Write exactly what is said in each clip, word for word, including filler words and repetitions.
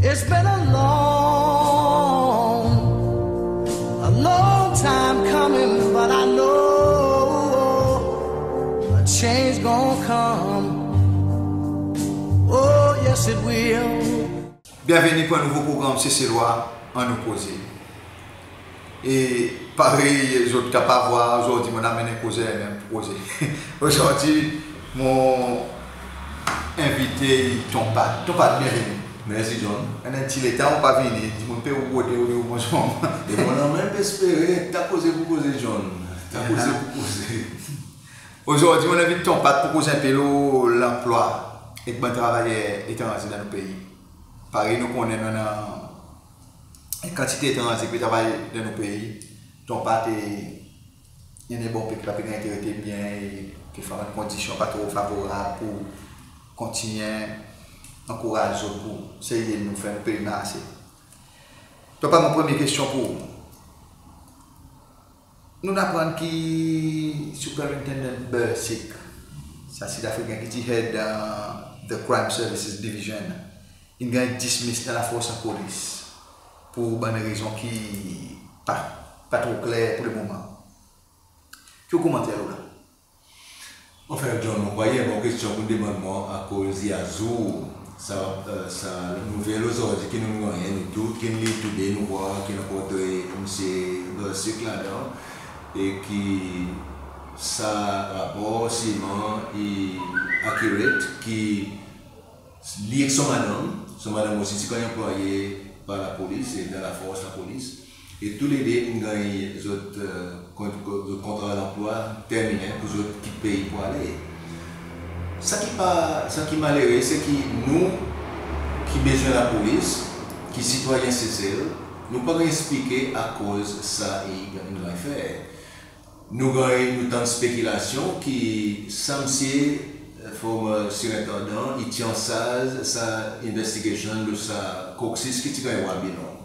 It's been a long, a long time coming, but I know a change gonna come. Oh, yes, it will. Byenveni pour en nouvo progranm Seselwa Annou Koze. E parey zot kapab vwar, ozordi mon anmenn en kozè menm pour koze. Ozordi mon envite i Ton Pat. Ton Pat, byenveni. Mersi John. Annan en pti letan ou pa vini, dimoun pe ou rode ou, ou manz ou. E mon anmenm pe espere, ta koze pour koze John. Ta koze pour koze. Ozordi mon envit Ton Pat pour koz en pe lo lanplwa ek bann travayer etranze dan nou pei. Parey nou konnen, nou annan en kantite etranze ki pe travay dan nou pei. Ton Pat, e i annan en bon pe ki pa pe ganny trete byen, e ki dan bann kondisyon pa tro favorab pour kontinyen ankouraz zot pour sey ed nou fer nou pei marse. Ton Pat, mon premye kestyon pour ou. Nou'n aprann ki Superintendent Bursick, sa Sid Afriken ki ti head, uh, the Crime Services Division, in ganny dismiss dan lafors lapolis pour bann rezon ki pa, pa tro kler pour lemoman. Ki ou komanter lo la? Anfen John, mon krwar i en bon kestyon pour demann mwan, akoz i azour sa, e, sa nouvel ozordi ki nou'n gannyen, nou tou ki'n lir Today, nou vwar ki'n rankontre Msye Bursick ladan, e ki sa rapor sirman i accurate, ki li ek son madanm, son madanm osi ti ganny anplwaye par lapolis e dan lafors lapolis. E toulede in ganny zot, e, kont-, zot kontra lanplwa terminen pour zot kit pei pour ale. Sa ki pa, sa ki malere, se ki nou ki bezwen lapolis, ki sitwayen Sesel, nou pa ganny eksplike akoz sa i ganny fer. Nou ganny, nou tann spekilasyon ki sa msye, e, former sirintandan, i ti ansarz sa investigation lo sa Coccy's ki ti ganny war Billon.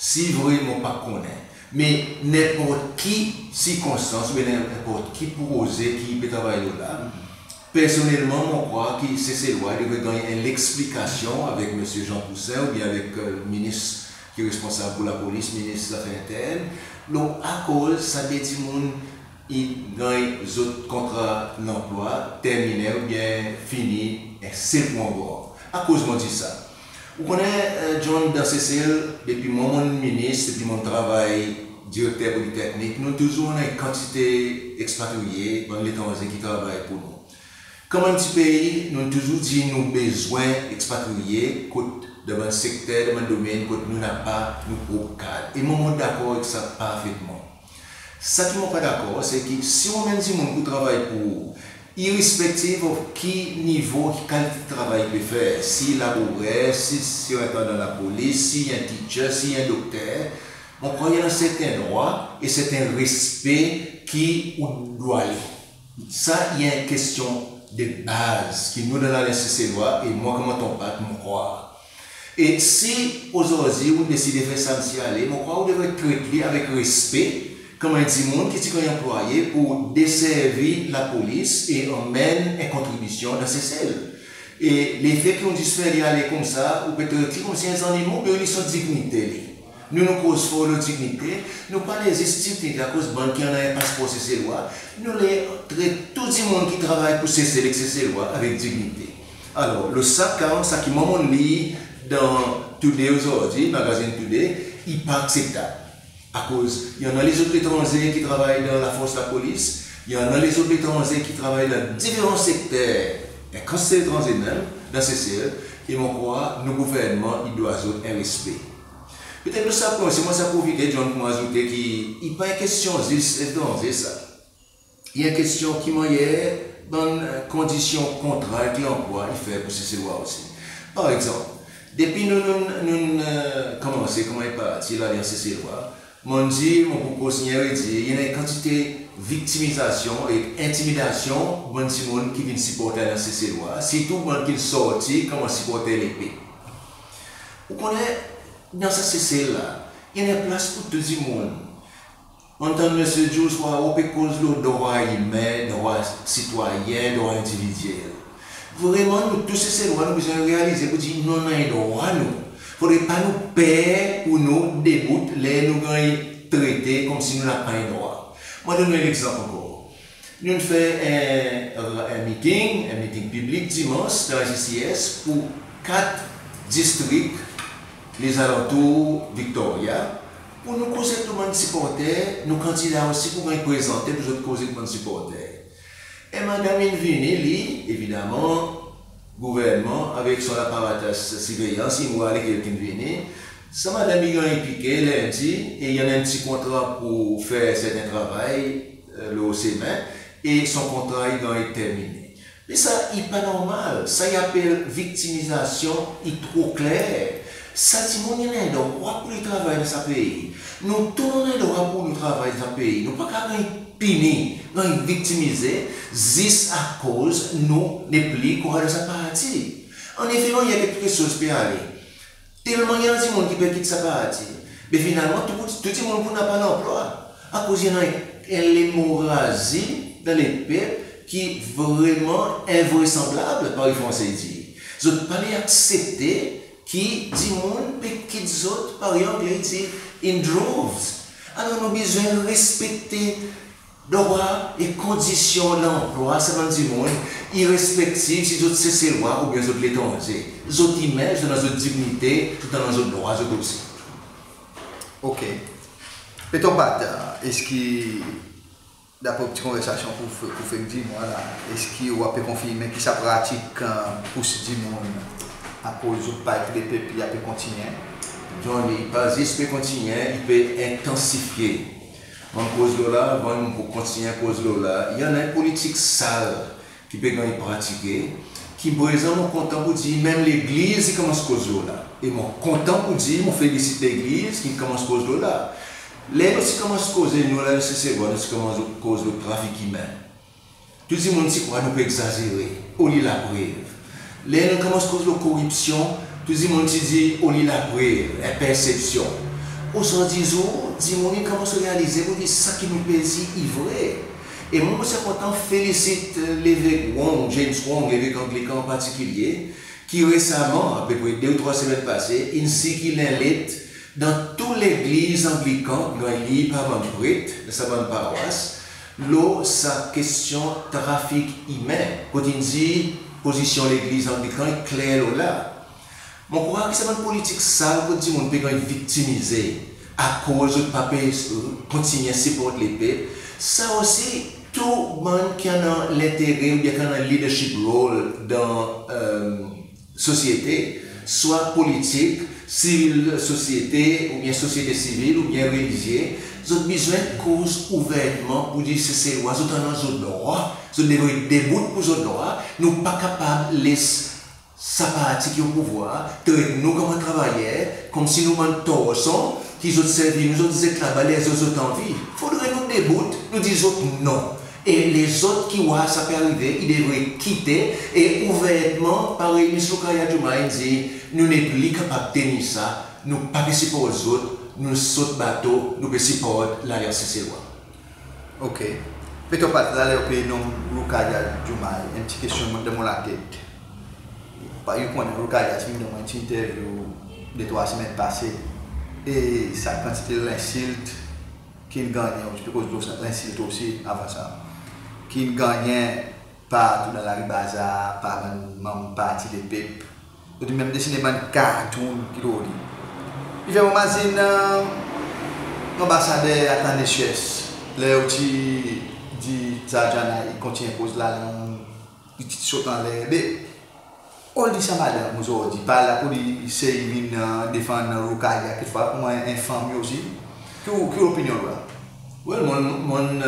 Si vre, mon pa konnen. Me nenport ki sirkonstans, oubyen nenport ki proze ki pe travay lo la, personnelman, mon krwar ki Seselwa i devret ganny en leksplikasyon avek Msye Jean Toussaint oubyen avek, e, minis ki responsab pour lapolis, minis zafer entern, lo akoz sa de dimoun i ganny zot kontra lanplwa terminen oubyen fini en sel kou ankor. Akoz mon dir sa? Ou konnen, e, John, dan Sesel, depi mwan mon'n minis, depi mon'n travay direkter politeknik, nou touzour annan en kantite ekspatriye, bann letranze ki travay pour nou. Konman en pti pei, nou touzour dir nou bezwen ekspatriye, kot dan bann sekter, dan bann domenn kot nou napa nou prop kad. E mwan mon dakor ek sa parfetman. Sa ki mon pa dakor, se ki si ou anmenn dimoun pour travay pour ou, irrespective of ki nivo, ki kalite travay i pe fer, si i laborer, si, si i antre dan lapolis, si i en teacher, si i en dokter, mon krwar i annan serten drwa e serten respe ki ou dwa li. Sa i en kestyon de baz ki nou dan Lalyans Seselwa, e mwan konman Ton Pat mon krwar. E si ozordi ou deside fer sa msye ale, mon krwar ou devret tret li avek respe, konman en dimoun ki ti ganny anplwaye pour deservi lapolis e anmenn en kontribisyon dan Sesel. E lefe ki ou zis fer li ale koumsa, ou pe tret li konmsi en zannimo, oubyen li son dignite li. Nou, nou koz for lo dignite, nou pa le zis dignite akoz bann ki annan en paspor Seselwa, nou le tret tou dimoun ki travay pour Sesel ek Seselwa avek dignite. Alor, lo sa ka, sa ki mwan mon'n lir dan Today ozordi, magazin Today, i pa akseptab. Akoz i annan lezot letranze ki travay dan lafors lapolis, i annan lezot letranze ki travay dan diferan sekter, en kantite letranze menm dan Sesel, e mon krwar nou gouvernman i dwa zot en respe. Petet lo sa pwen, se mwan sa profite, John, pour mon azoute ki i pa en kestyon zis letranze sa. I en kestyon ki mannyer bann, e, kondisyon kontra ek lanplwa i fer pour Seselwa osi. Par egzanp, depi nou, nou, nou'n, e, konmanse konman en parti, Lalyans Seselwa, mon'n dir, mon pou kontinyen redir, i annan en kantite viktimizasyon e entimidasyon bann dimoun ki vin siporter Lalyans Seselwa, sirtou bann ki'n sorti konman siporter LP. Ou konnen, dan sa Sesel la, i annan plas pour tou dimoun. Mon'n tann Msye Jules Hoareau pe koz lo drwa imen, drwa sitwayen, drwa endividyel. Vreman, nou tou Seselwa, nou bezwen realize pour dir nou annan en drwa nou. fodre pa nou per pour nou debout ler nou ganny trete konmsi nou napa en drwa. Mon donn ou en legzanp ankor. Nou'n fer en, en meeting, en meeting piblik dimans dan S C C S pour kat distrik lezalantour Victoria, pour nou koz ek nou bann siporter, nou kandida osi pour ganny prezante pour zot koz ek bann siporter. En madanm in vini, li, evidaman, gouvernman avek son laparatas sirveyans in war lekel ki'n vini. Sa madanm i ganny pike Lendi e i annan en pti kontra pour fer serten travay lo semen e son kontra i ganny terminen. Me sa i pa normal, sa i apel viktimizasyon, i tro kler. Sa dimoun i annan en drwa pour li travay dan sa pei. Nou tou nou annan en drwa pour nou travay dan sa pei. Nou pa kapab ganny pini, ganny viktimize zis akoz nou nepli krwar dan sa parti. Annefe, mannyer keksoz pe ale, telman i annan dimoun ki pe kit sa parti, be finalman tou, tou dimoun pou napa lanplwa. Akoz i annan en lemorazi dan lepep ki vreman envresanblab, parey Franse i dir. Zot pa le aksepte ki dimoun pe kit zot, parey Angle i dir, in droves. Alor nou bezwen respekte drwa e kondisyon lanplwa sa bann dimoun, irespektiv si zot Seselwa oubyen zot letranze. Zot imen, zot annan zot dinyite, zot annan zot drwa zot osi. OK. Peter Pat, eski, dapre pti konversasyon ki ou, ki ou fek dir mwan la, eski ou pe konfirmen ki sa pratik pous dimoun akoz zot pa ek lepep i pe kontinyen? Donk, i pa zis pe kontinyen, i pe entansifye. Mon koz lo la, avan mon pou kontinyen koz lo la, i annan en politik sal ki pe ganny pratike, ki prezan mon kontan pour dir menm legliz i konmans koz lo la. E mon kontan pour dir, mon felisit legliz ki konmans koz lo la. Ler nou ti konmans koze, nou la, Seselwa, nou ti konmans koz lo trafik imen, tou dimoun ti krwar nou pe egzazere, oli laprev. Ler nou konmans koz lo koripsyon, tou dimoun ti dir oli laprev, en persepsyon. Ozordi zour, dimoun i konmans realize pour dir sa ki nou pe dir i vre. E mon ti a kontan felisit Levek Wong, James Wong, Levek Anglikan an partikilye, ki resaman, apepre de ou trwa semenn pase, in sirkil en let dan tou legliz Anglikan, ganny lir par bann pret dan sa bann parwas, lo sa kestyon trafik imen, kot in dir pozisyon legliz Anglikan i kler lo la. Mon krwar ki sa bann politik sal kot dimoun pe ganny viktimize akoz zot pa pe kontinyen siport lepep, sa osi tou bann ki annan lentere oubyen ki annan leadership role dan sosyete, swa politik, sivil sosyete, oubyen sosyete sivil, oubyen relizye, zot bezwen koz ouvertman pour dir Seselwa zot annan zot drwa, zot devret debout pour zot drwa. Nou pa kapab les sa parti ki o pouvwar tret nou konman travayer, konmsi nou bann torson ki zot servi nou, zot dir zet laba ler zot, zot anvi. Fodre nou debout, nou dir zot non. E lezot ki war sa pe arive, i devret kite e ouvertman, parey Miss Roukaya Juma in dir, nou nepli kapab tenir sa, nou pa pe siport zot, nou sot bato, nou pe siport Lalyans Seselwa. OK. Peter Pat, taler ou pe nonm Roukaya Juma, en pti kestyon i monte dan mon latet. Ou konnen Roukaya ti vin donn mwan en pti interview de trwa semenn pase. E sa kantite lensilt ki'n gannyen, ou ti pe koz lo sa, lensilt osi avan sa, ki'n gannyen partou dan lari bazar par bann manm Parti Lepep. Zot in menm desinen bann cartoon ki lo li. I fer mwan mazin Anbasader Athanasius, ler ou ti dir Zarjana i kontinyen koz lalang, i ti sot anler. Be oli sa madanm ozordi, par la pour li sey vin defann Roukaya kekfwa konman en fanm li osi. Ki, ki ou lopinyon lo la? Well, mon, mon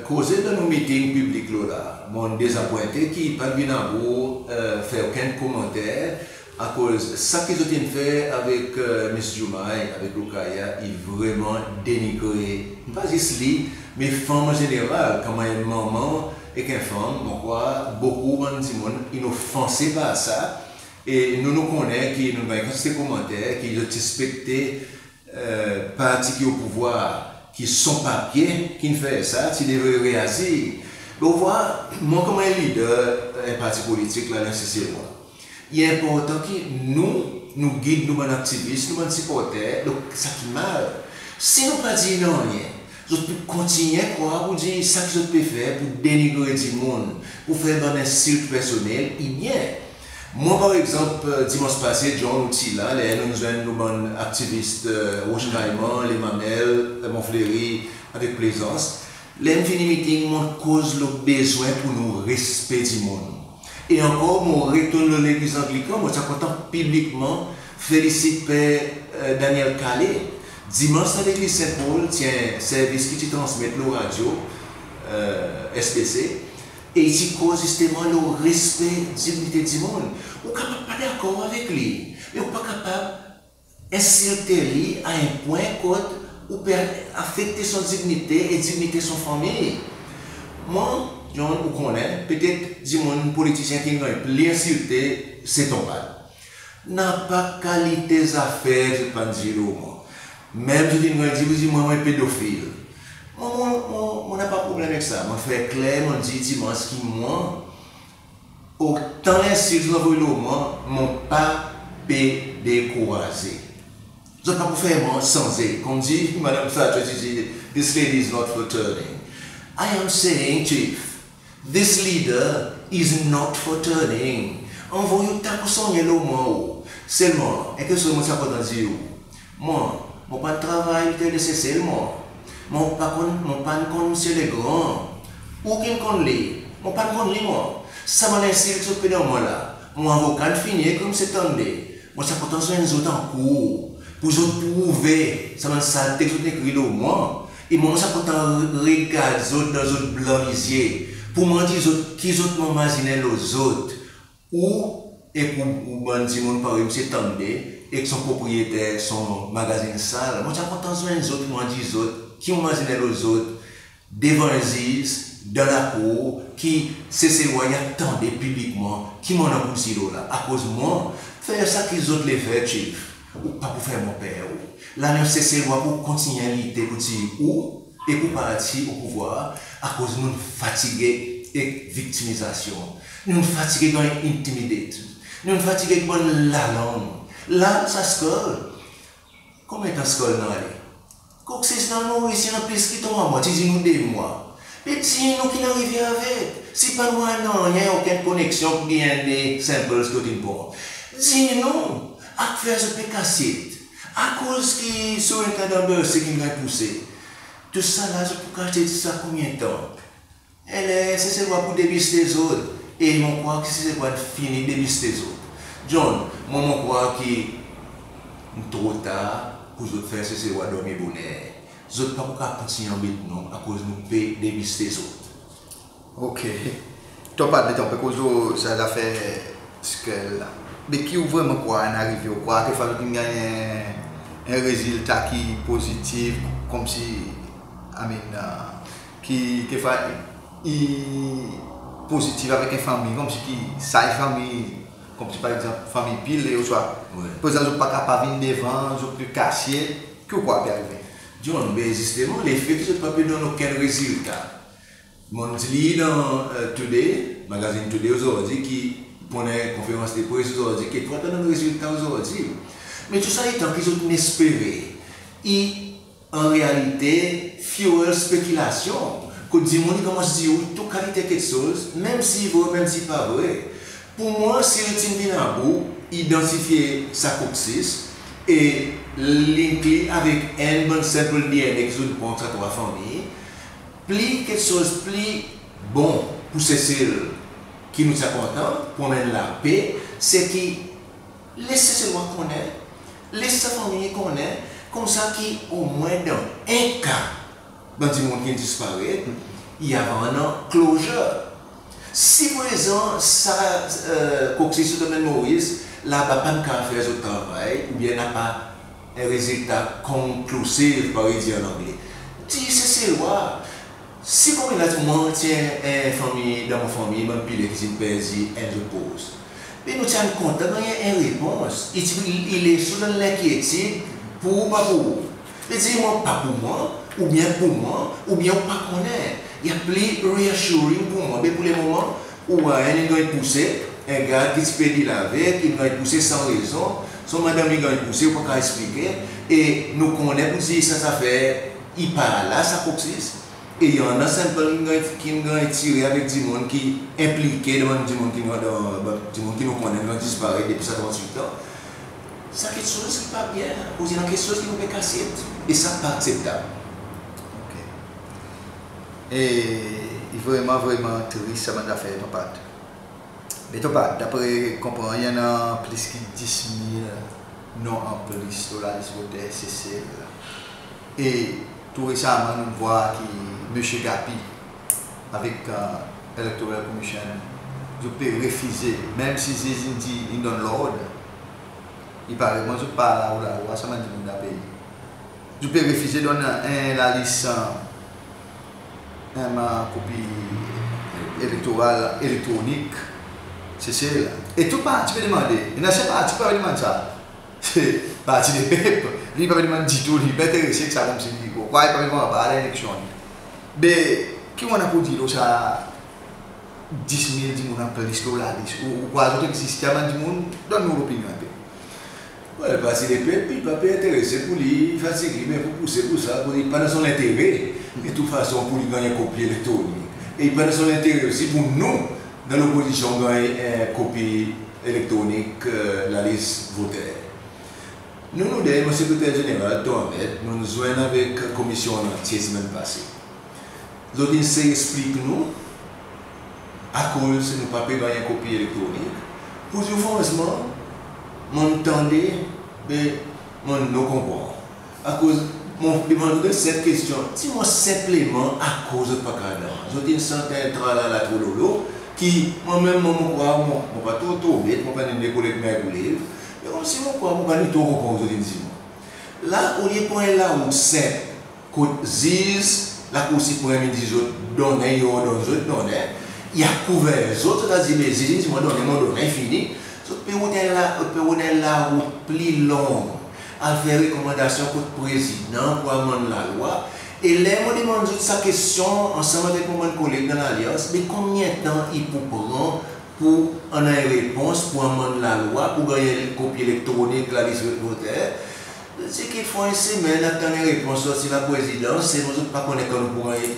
koze dan nou miting piblik lo la, mon dezapwente ki pa vin about fer okenn komanter, akoz sa ki zot in fer avek Miss Juma, avek Roukaya, i vreman denigre, pa zis li, me fanm an zeneral, konman en manman ek en fanm, mon krwar bokou bann dimoun in ofanse par sa. E nou, nou konnen ki nou'n ganny kantite komanter ki zot ti ekspekte parti ki o pouvwar, ki son papye ki'n fer sa, ti devret reazir. Be ou war, mwan konman en lider en parti politik, Lalyans Seselwa, i enportan ki nou, nou gid nou bann aktivis, nou bann siporter, donk sa ki mal. Si nou pa dir nanryen, zot pou kontinyen krwar pou dir sa ki zot pe fer pou denigre dimoun, pou fer bann ensilt personnel, i byen. Mwan, par egzanp, dimans pase, John, ou ti la, ler nou'n zwenn nou bann aktivis Roche Caiman, Les Mamelles, Mont Fleuri, avek Plaisance, ler in fini miting, mon koz lo bezwen pou nou respe dimoun. E ankor, mon retourn lo legliz Anglikan, mon ti a kontan piblikman felisit Per Daniel Calley. Dimans, dan legliz Saint Paul, ti en servis ki ti transmet lo radyo, S B C, e i ti koz zisteman lo respe, dinyite dimoun. Ou kapab pa dakor avek li, me ou pa kapab ensilte li a en pwen kot ou pe afekte son dinyite e dinyite son fanmir. Mwan, John, ou konnen, petet dimoun politisyen ki'n ganny pli ensilte, se Ton Pal. Napa kalite zafer zot pa'n dir lo mwan. Menm zot in ganny dir, ou dir mwan, mwan pedofil. Mwan, mon, mon, mon napa problenm ek sa. Mon fer kler, mon dir dimans ki mwan, otan lensilt zot anvoy lo mwan, mon pa pe dekouraze. Zot pa pou fer mwan sanze. Konmdi Madanm Thatcher ti dir, this lady is not for turning. I am saying, Chief, this leader is not for turning. Anvoy ou ta pou sonny lo mwan ou. Selman, en keksoz mon ti a kontan dir ou. Mwan, mon pa'n travay L'Hôtel de Seychelles, mwan. Mon pa konn, mon pa'n konn Msye Legrand. Ou ki'n konn li? Mon pa'n konn li, mwan. Sa bann lensilt zot pe donn mwan la, mon avoka in fini ekri Msye Tande. Mon ti a kontan zwenn zot ankour, pour zot prouve sa bann salte ki zot ekri lo mwan. E mwan, mon ti a kontan re-, regard zot dan zot blan lizye, pour mwan dir zot ki zot mon mazinen lo zot. Ou ek ou, ou bann dimoun parey Msye Tande, ek son propriyeter son magazin sal. Mon ti a kontan zwenn zot, mon dir zot ki mon mazinen lo zot devan en ziz, dan lakour, ki Seselwa i a tande piblikman ki mon annan pour dir lo la. Akoz mwan, fer sa ki zot le fer, Chief, ou pa pou fer mwan per ou. Lalyans Seselwa pou kontinyen lite pour dir ou e pour parti o pouvwar, akoz nou'n fatige ek viktimizasyon. Nou'n fatige ganny intimidate. Nou'n fatige ek bann lalang. La, sa skol, konbyen tan skol in ale? Koksis dan Moris i annan plis ki trwa mwan, ti dir nou de mwan. Be dir nou ki'n arive avek. Si pa'n war nanryen, okenn koneksyon, DNA samples kot in pran. Dir nou, akoz zot pe kasyet. Akoz ki Sorenka Dambercy ki'n ganny pouse. Tousala zot pou kasyet sa konbyen tan? Enler Seselwa pou depiste zot. E mon krwar ki Seselwa in fini depiste zot. John, mwan, mon krwar ki i tro tar pour zot fer Seselwa dormi boner. Zot pa pou kapab kontinyen anbet nou akoz nou pe depiste zot. OK. Ton Pal, be ton pe koz lo sa zafer skol la. Be ki ou vreman krwar in arive? Ou krwar kekfwa zot in ganny en, en rezilta ki pozitiv, konmsi, I mean, ki kekfwa i pozitiv avek en fanmir, konmsi ki sa en fanmir, konmsi par egzanp fanmir Pillay, ouswa prezan zot pa kapab vin devan, zot pe kasyet, ki ou krwar pe arive? John, be zisteman, lefe ki zot pa pe donn okenn rezilta. Mon'n lir dan Today, magazin Today ozordi, ki pou annan en konferans de pres ozordi, ki pa pe donn rezilta ozordi. Me tou sa letan ki zot in espere, i an realite fuel spekilasyon, kot dimoun i konmans dir ou tou kalite keksoz, menm si i vre, menm si i pa vre. Pour mwan, si zot ti'n vin about, idantifye sa koksis e link li avek enn bann sample DNA ki zot pran sa trwa fanmir, pli keksoz pli bon pour Sesel ki nou ti a kontan, pour anmenn lape, se ki les Seselwa konnen, les sa fanmir konnen, koumsa ki omwen dan en ka, bann dimoun ki'n disparet, i ava annan closure. Si prezan sa koksis zot anmenn Moris, laba pa'n kapab fer zot travay, oubyen napa en rezilta conclusive, parey i dir an Angle. Dir Seselwa, si konmela mwan ti en, en fanmir, dan mon fanmir, bann Pillay ki ti'n perdi enn zot pros, be nou ti a kontan ganny en repons. I ti, i les ou dan lenkyetid, pour ou, pa pour ou. Be dir mwan, pa pour mwan, oubyen pour mwan, oubyen ou pa konnen. I a pli reassuring pour mwan. Be pour lemoman, ou war enn in ganny pouse, en gard ki ti pe deal avek, in ganny pouse san rezon, son madanm i ganny pouse, ou pa kapab eksplike, e nou konnen pour dir sa zafer i pa la, sa pa egziste. E i annan sample ki'n ganny, ki'n ganny tire avek dimoun ki enplike dan bann dimoun ki nou, dan bann dimoun ki nou konnen ki'n disparet depi sa trannwit an. Sa keksoz ki pa byen, akoz i annan keksoz ki nou pe kase, e sa pa akseptab. OK. E i vreman, vreman tris sa bann zafer, Tonpat. Me Tonpat, dapre konpran, i annan plis ki dis mil non an plis lo lalis voter Sesel. E tou resaman nou'n vwar ki Msye Gappy avek, e, Electoral Commission, zot pe refize, menm si Ziz in dir, in donn lord, i parey mwan zot pa la ou la, ou a sa bann dimoun dan pei. Zot pe refize donn en lalis, e, en kopi elektoral elektronik Sesel. E tou parti pe demande. E napa en sel parti ki pa pe demann sa. Se Parti Lepep. Li pa pe demann ditou, li pa enterese ek sa, konmsi li, ou krwar i pa pe pran par dan eleksyon. Be ki ou annan pour dir lo sa dis mil dimoun an plis lo lalis? Ou, ou krwar zot egziste, sa bann dimoun? Donn nou ou lopinyon en pe. Well, Parti Lepep i pa pe enterese pour li, fatig li, me pour pouse pour sa, pour li pa dan son lentere, de tout fason, pour li ganny en kopi elektronik. E i pa dan son lentere osi pour nou, dan lopozisyon, ganny en kopi elektronik, e, lalis voter. Nou, nou de, mon Sekreter Zeneral Tom Hammet, nou'n zwenn avek Komisyon an antye semenn pase. Zot in sey eksplik nou akoz nou pa pe ganny en kopi elektronik. Pour dir ou fransman, mon'n tande, be mon'n no konpran. Akoz mon demann zot en senp kestyon, dir mwan senpleman akoz zot pa kapab donn. Zot in sant en tralala trololo, ki mwan menm, mon, mon krwar, mon, mon pa tro, tro bet, mon pa ni de koleg Mergoulev, me konmsi mon krwar mon pa ni tro konpran zot in dir mwan. La, olye pran en larout senp, kot Ziz Lakour Siprenm i dir zot donnen, i ordonn zot donnen, i a kouver zot, zot a dir, me Ziz in dir mwan donnen, mon donnen, fini. Zot pe rod en la, zot pe rod en larout pli long, al fer rekomandasyon kot Prezidan pour amann lalwa. E ler mon demann zot sa kestyon ansanm avek mon bann koleg dan Lalyans, be konbyen tan i pou pran pour annan en repons pour amann lalwa pour ganny en kopi elektronik lalis voter? Zot dir ki fwa en semenn atann en repons sorti Laprezidans, selman zot pa konnen kan nou pou ganny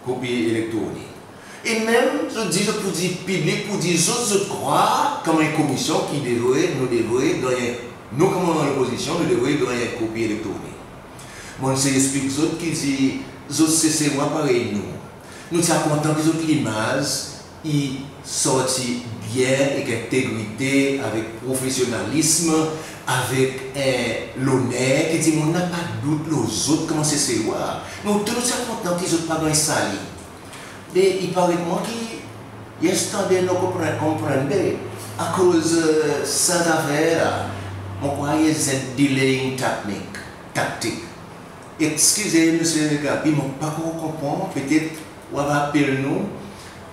kopi elektronik. E menm zot dir, zot pou dir piblik, pour dir zot, zot krwar konman en komisyon ki devret, nou devret ganny, nou konman lopozisyon, nou devret ganny en kopi elektronik. Mon sey eksplik zot ki dir zot Seselwa parey nou. Nou ti a kontan ki zot limaz i sorti byen, ek entegrite, avek profesyonalism, avek, e, loner, ki dimoun napa dout lo zot konman Seselwa. Nou tou nou ti a kontan ki zot pa ganny sali. Me i paret mwan ki i en standard nou konpran, konpran byen, akoz, e, sa zafer la, mon krwar i en delaying tactic, tactic. Ekskize, Msye Gappy, mon pa tro konpran, petet ou ava apel nou,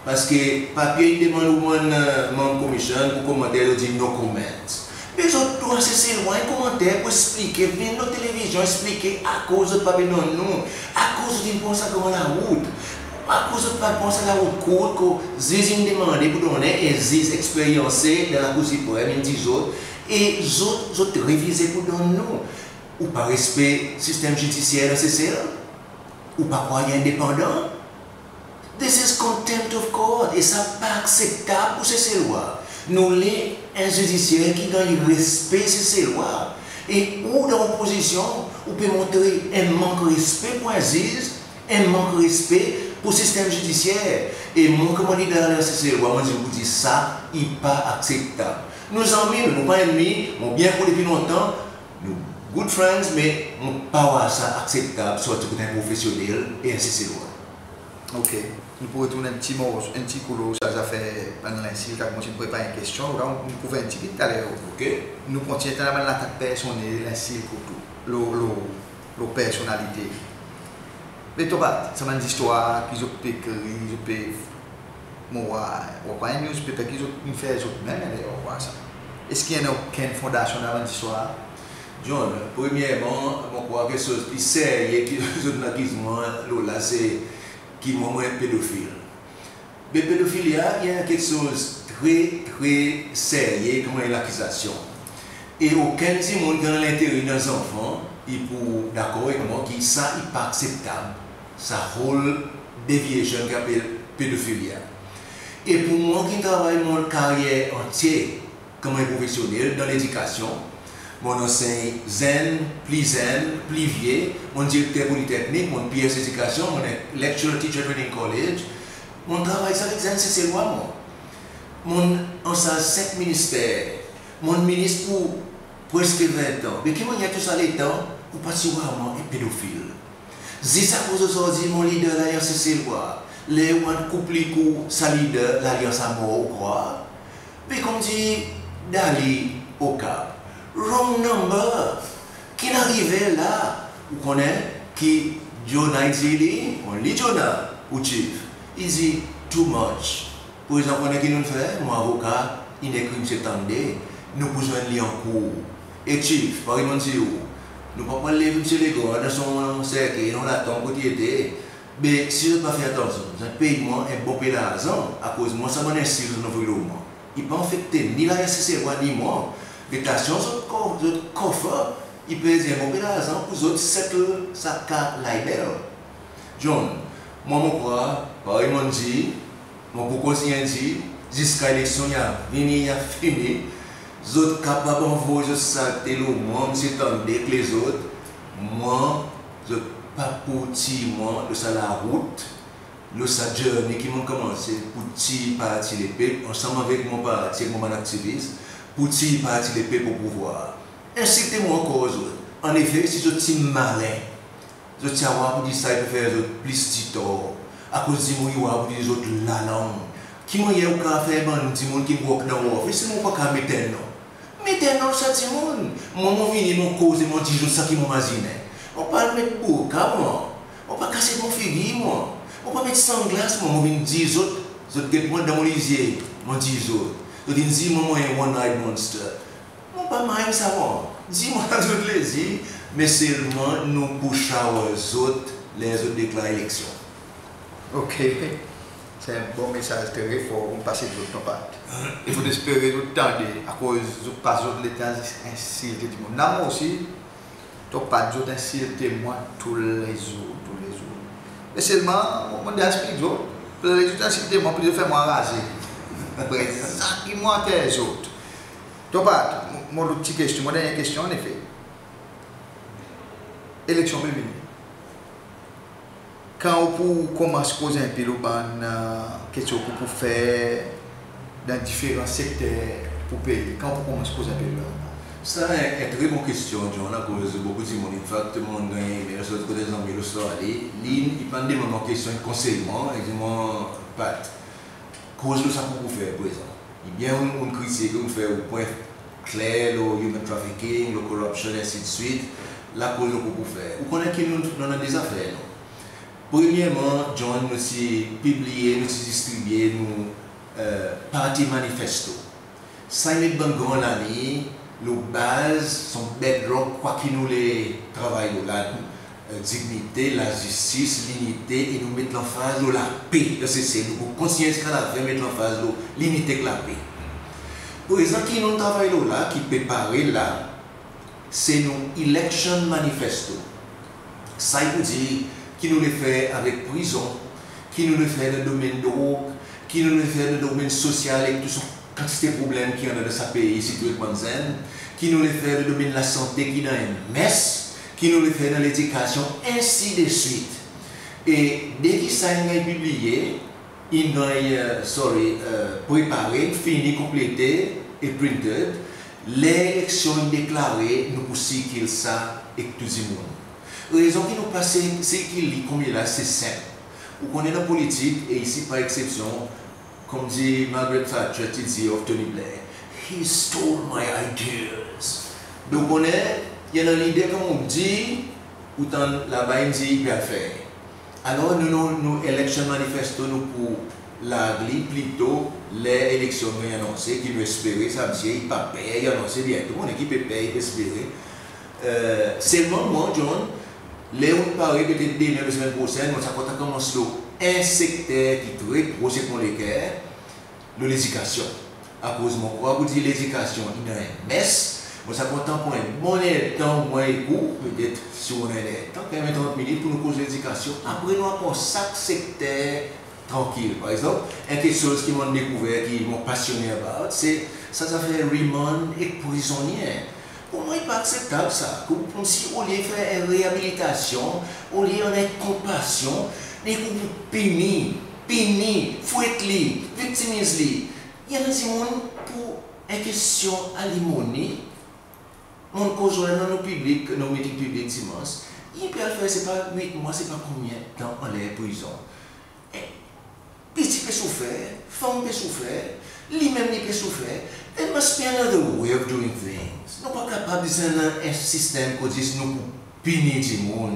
paski papye i demann ou bann, e, manm komisyon pour komanter, ou dir no comment. Me zot drwa Seselwa, en komanter pour eksplike, vin lo televizyon eksplike akoz zot pa pe donn nou, akoz zot in pran sa gran larout, akoz zot pa pran sa larout kourt kot Ziz in demande pour donnen, e Ziz eksperyanse dan Lakour Siprenm in dir zot, e zot, zot refize pour donn nou. Ou pa respe sistenm zidisyer dan Sesel? Ou pa krwar i endepandan? This is contempt of court, e sa pa akseptab pour Seselwa. Nou le en zidisyer ki ganny respe Seselwa. E ou dan lopozisyon, ou pe montre en mank respe pour en ziz, en mank respe pour sistenm zidisyer. E mwan konman lider Lalyans Seselwa, mon dir pour dir sa i pa akseptab. Nou zanmi, nou pa ennmi, mon byen konn ou depi lontan, nou good friends, me mon pa war sa akseptab sorti kot en profesyonnel e en Seselwa. OK. Nou pou retourn en pti mo, en pti kou lo sa zafer bann lensilt, akoz mon ti prepar en kestyon, la nou kouver en pti bit taler. OK. Nou kontiny antann bann latak personnel, lensilt kot ou, lo, lo, lo personnalité. Me Tonpat, sa bann zistwar ki zot pe ekrir, zot pe, mon war, mon war en newspaper ki zot in fer zot menm, e mon war sa. Eski i annan okenn fondasyon dan bann zistwar? John, premyerman, mon krwar keksoz pli serye ki zot in akiz mwan lo la, se ki mwan, mwan en pedofil. Me pedofili a, i en keksoz tre, tre serye konman en lakizasyon. E okenn dimoun ki annan lentere dan zanfan i pou dakor ek mwan ki sa i pa akseptab, sa whole deviation ki apel pedofili. E pou mwan ki travay mon karyer antye konman en profesyonnel dan ledikasyon, mon'n anseny zenn, pli zenn, pli vye, mon'n direkter politeknik, mon'n P S edikasyon, mon'n lecturer Teacher Training College, mon'n travay avek zenn Seselwa mwan. Mon'n ansarz senk minister, mon'n minis pour preski ven an. Be ki mannyer tou sa letan ou pa ti war mwan en pedofil? Zis akoz ozordi mon lider Lalyans Seselwa, ler ou annan koup li ek sa lider Lalyans Amor ou krwar? Be konmdir Dali Okap, wrong number. Ki'n arive la? Ou konnen ki Jonah i dir li, only Jonah, ou chief, i dir too much. Prezan ou konnen ki nou'n fer? Mon avoka in ekri Msye Tande, nou pou zwenn li an kour. E chief, parey mon'n dir ou, nou pa pou al lev Msye Legrand dan son serkey, dan latonm kot i ete. Be si zot pa fer atansyon, zot pey mwan en bon pe larzan, akoz mwan sa bann ensilt zot anvoy lo mwan i pa afekte ni Lalyans Seselwa ni mwan. Be tasyon zot ko-, zot kof i perdi en bon pe larzan pour zot settle sa ka libel. John, mwan mon krwar, parey mon'n dir, mon pou kontinyen dir, ziska eleksyon i a vini, i a fini, zot kapab anvoy zot salte lo mwan, Msye Tande ek lezot, mwan, zot pa pou tir mwan lo sa larout, lo sa journey ki mon'n konmanse pour tir Parti Lepep, ansanm avek mon parti, ek mon bann aktivis, pour tir Parti Lepep o pouvwar. Ensilte mwan ankor zot. Annefe, si zot ti malen, zot ti a war pour dir sa i pe fer zot plis ditor, akoz dimoun i war pour dir zot lalang. Ki mannyer ou kapab fer bann dimoun ki'n work dan ou office, selman ou pa kapab met en non? Met en non sa dimoun. Mwan, mon vini, mon koze, mon dir zot sa ki mon mazinen. Mon pa met bourka mwan, mon pa kasyet mon figir mwan, mon pa met sanglas mwan, mon vin dir zot, zot get mwan dan mon lizye, mon dir zot, zot in dir mwan mon en one-eyed monster. Mon pa mind sa mwan. Dir mwan sa zot le dir, me selman nou pou shower zot ler zot deklar eleksyon. OK. Se en bon mesaz tre for, mon pas ek zot, Ton Pat. E fodre espere zot tande, akoz zot pas zot letan zis ensilte dimoun. Napa mwan osi, Ton Pat, zot ensilte mwan toulezour, toulezour. Me selman, mon, mon deza eksplik zot, pli zot ensilte mwan, pli zot fer mwan raze. Prezan ki mon anter zot. Ton Pat, mon, mon lot ti kestyon, mon dernyen kestyon, annefe. Eleksyon pe vini. Kan ou pou konmans koz en pe lo bann, e, keksoz ki ou pou fer dan diferan sekter pour pei, kan ou pou konmans koz en pe lo la? Sa en, en tre bon kestyon, John, akoz bokou dimoun, in fact, mon'n ganny email sorti kot en zanmi Lostrali, li, i pa'n demann mwan kestyon, i konsey mwan, i dir mwan, Pat, koz lo sa ki ou pou fer prezan. I byen ou'n, ou'n kritik, ou'n fer ou pwen kler lo human trafficking, lo corruption, ensidswit, la koz lo ki ou pou fer. Ou konnen ki nou, nou annan de zafer, non? Premyerman, John, nou ti pibliye, nou ti distribye nou, e, parti manifesto. Sa i met bann gran laliny lo baz, son bedrock, kwa ki nou le travay lo la, nou, e, dinyite, lazistis, linite, e nou met lanfaz lo lape dan Sesel. Nou pou kontinyen ziska lafen met lanfaz lo linite ek lape. Prezan ki nou'n travay lo la, ki pe pare la, se nou election manifesto. Sa i pou dir ki nou le fer avek prizon, ki nou le fer dan domenn drog, ki nou le fer dan domenn sosyal ek tou sa kantite problenm ki annan dan sa pei, sirtou ek bann zenn, ki nou le fer dan domenn lasante ki dan en mes, ki nou le fer dan ledikasyon, ensidswit. E de ki sa in ganny pibliye, in ganny, e, sorry, e, prepare, fini konplete e printed, ler eleksyon in deklare, nou pou sirkil sa ek tou dimoun. Rezon ki nou pa sirkil li konmela se senp. Ou konnen dan politik, e isi pa eksepsyon, konmdir Margaret Thatcher ti dir of Tony Blair, "He stole my ideas." Donk ou konnen, i annan lider konman ou dir, ou tann laba in dir i pe al fer. Alor nou, nou, nou election manifesto nou pou larg li plito ler eleksyon in ganny anonse, ki nou espere sa msye i pa per, i anonse byento, mon konnen ki pe per, i pe espere. E, selman mwan, John, ler ou'n pare, petet demen, lesemenn prosenn, mon ti a kontan konmans lo en sekter ki tre pros ek mon leker, lo ledikasyon. Akoz mon krwar pour dir ledikasyon i dan en mes, Sa kontan pran en bon erdtan, omwen ek ou, petet si ou annan erdtan, trant minit pour nou koz ledikasyon. Apre nou apros sak sekter trankil. Par egzanp, en keksoz ki mon'n dekouver, ki mon pasyonnen about, se sa zafer rimand ek prizonnyen. Pour mwan, i pa akseptab sa. Konmsi olye fer en reabilitasyon, olye annan en konpasyon, be ou pou pini, pini, fwet li, viktimiz li. I annan dimoun pour en kestyon a limoni, mon'n koz lo enn dan nou piblik, nou miting piblik Dimans, i pe al fer sepa wit mwan, sepa konbyen tan anler prizon. E piti pe soufer, fanm pe soufer, li menm li pe soufer. There must be another way of doing things. Nou pa kapab zis annan en sistenm kot zis nou pou pini dimoun.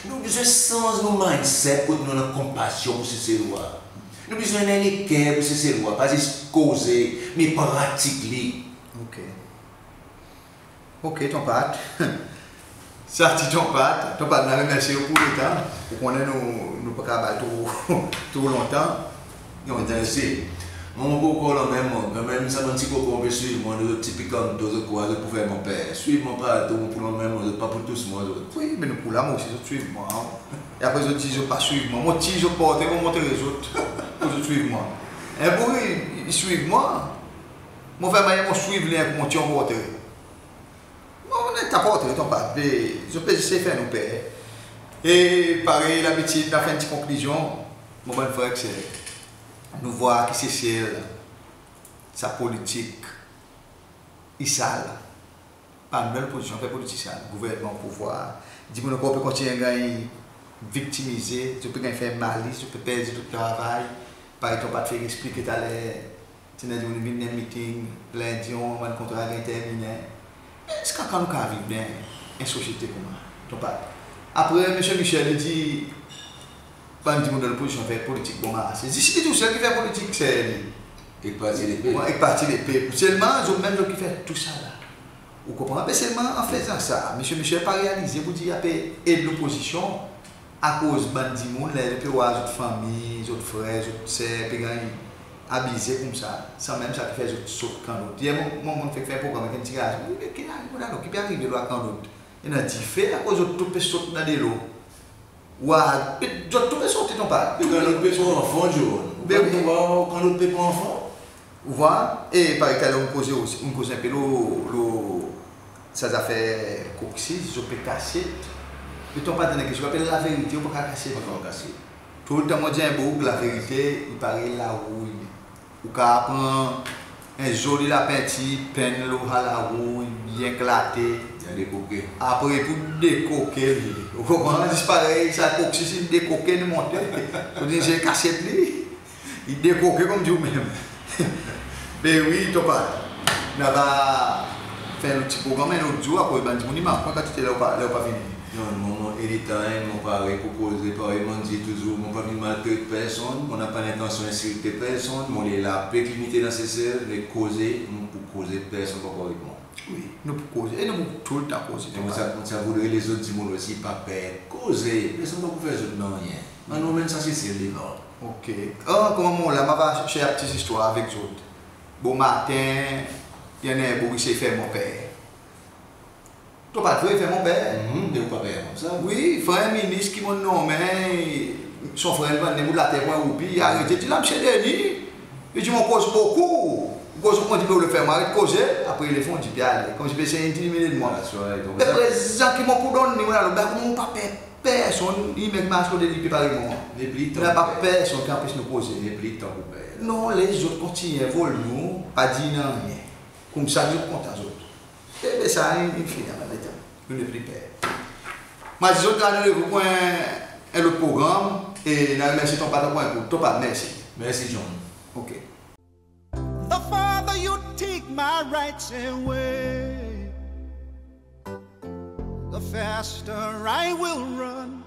Nou bezwen sanz nou mindset kot nou annan konpasyon pour Seselwa. Nou bezwen annan leker pour Seselwa, pa zis koze, me pratik li. OK. OK, Ton Pat. Sa ti Ton Pat. Ton Pat, nou remersye ou pour letan. Ou konnen nou, nou pa kapab tro, tro lontan. Non, mersi. Mwan, mon pou ankor lanmenm mwan. Kanmenm sa bann ti koko pe swiv mwan, zot ti pe kanto, zot krwar zot pou fer mon per. Swiv mwan partou, mon pou lanmenm mwan, zot pa pou tous mwan zot. Wi, me nou pou la, mwan osi zot swiv mwan. E apre zot dir zot pa swiv mwan. Mon tir zot portre, mon montre zot pour zot swiv mwan. En boug i, i swiv mwan. Mon fer mannyer mon swiv li, en kou mon tir portre. Bon, nou ta portre Ton Pat, be zot pe zis fer nou per. E parey labitid, nou a fer en ti konklizyon, mon bann frer ek ser. Nou vwar ki Sesel, sa politik i sal. Pa nou dan lopozisyon fer politik sal. Gouvernman, pouvwar, dimoun ankor pe kontinyen ganny viktimize, zot pe ganny fer malis, zot pe perdi zot travay. Parey Ton Pat ti fer eksplike taler, ti annan dimoun vin dan miting, Lendi, mon bann kontra ganny terminen. Eski kan nou kapab viv dan en sosyete koumsa, Ton Pat? Apre, Msye Michel i dir bann dimoun dan lopozisyon fer politik bon marse. Zis li tousel ki fer politik, se li. Ek Parti Lepep. Wi, ek Parti Lepep. Selman zot menm zot ki fer tou sa la. Ou konpran? Me selman an fezan sa, Msye Michel pa realize pour dir i pe ed lopozisyon. Akoz bann dimoun, ler zot pe war zot fanmir, zot frer, zot ser pe ganny abize koumsa, sanmenm sa ki fer zot sot kanot. Yer mon, mon, mon fek fer progranm ek en ti gason, i dir, "Me ki arive la, ki pe arive lo kanot? I annan dife akoz zot tou pe sot dan delo." War, pe, zot tou pe sot, Ton Pat. Be kanot pe pran anfan, John. Be wi. Ou pa war kanot pe pran anfan? Ou war, e parey taler ou'n koze osi, ou'n koze en pe lo, lo sa zafer koksis, zot pe kasyet. Me Ton Pat, annan keksoz ki apel laverite, ou pa kapab kasyet. Pa kapab kasyet. Toultan mon dir en boug, laverite i parey larouy. Ou kapab pran en zoli lapenti, penn lo sa larouy, byen eklate. Byen dekoke. Apre pour dekoke li. Ou konpran? Zis parey sa koksis in dekoke, in monte. Ou dir se kasyet li. I dekoke konmdir ou menm. Be wi, Ton Pat. Nou ava fer en lot ti progranm en lot zour, akoz bann dimoun i mank mwan kantite ler ou pa, ler ou pa vini. Non, mwan, mon anytime, mon pare pour koze, parey mon dir touzour, mon pa vin maltret personn, mon napa lentansyon ensilte personn, mon le lape ek linite dan Sesel, me koze, mon pou koze, personn pa pou aret mwan. Wi, nou pou koze, e nou pou toultan koze. E mon sa, mon sa voudre lezot dimoun osi pa per koze, personn pa pou fer zot nanryen. Annou anmenn sa Sesel devan. OK. An, konman mon la, mon ava share en pti zistwar avek zot. Bomaten, i annan en boug i sey fer mon per. Ton Pat, vre, fer mon per. Mhm, me ou pa per koumsa. Wi, frer, minis ki mon'n nonmen, son frer in vann li bout later pour en roupi, i arete, i dir, "La, Msye Denis," i dir, "mon koz bokou." Koz, mon dir, "Be ou le fer mon aret koze." Apre i leve, i dir, "Pe ale." Konmsi pe sey entimid mwan. That's right. Me prezan ki mon pou donn li, mon alor, be konman mon pa per personn, li menm mars lo de li pe parey mwan. Nepli tan pou per. Napa personn ki anpes nou koze. Nepli tan pou per. Non, lezot kontinyen vol nou, pa dir nanryen. Koumsa zot kontan zot. E be sa, in, in fini avan letan. Nou nepli per. Mon a dir zot, nou randevou pour en, en lot progranm, e nou a remersye Ton Pat ankor en kou. Ton Pat, mersi. Mersi, John. OK. The farther you take my rights away, the faster I will run.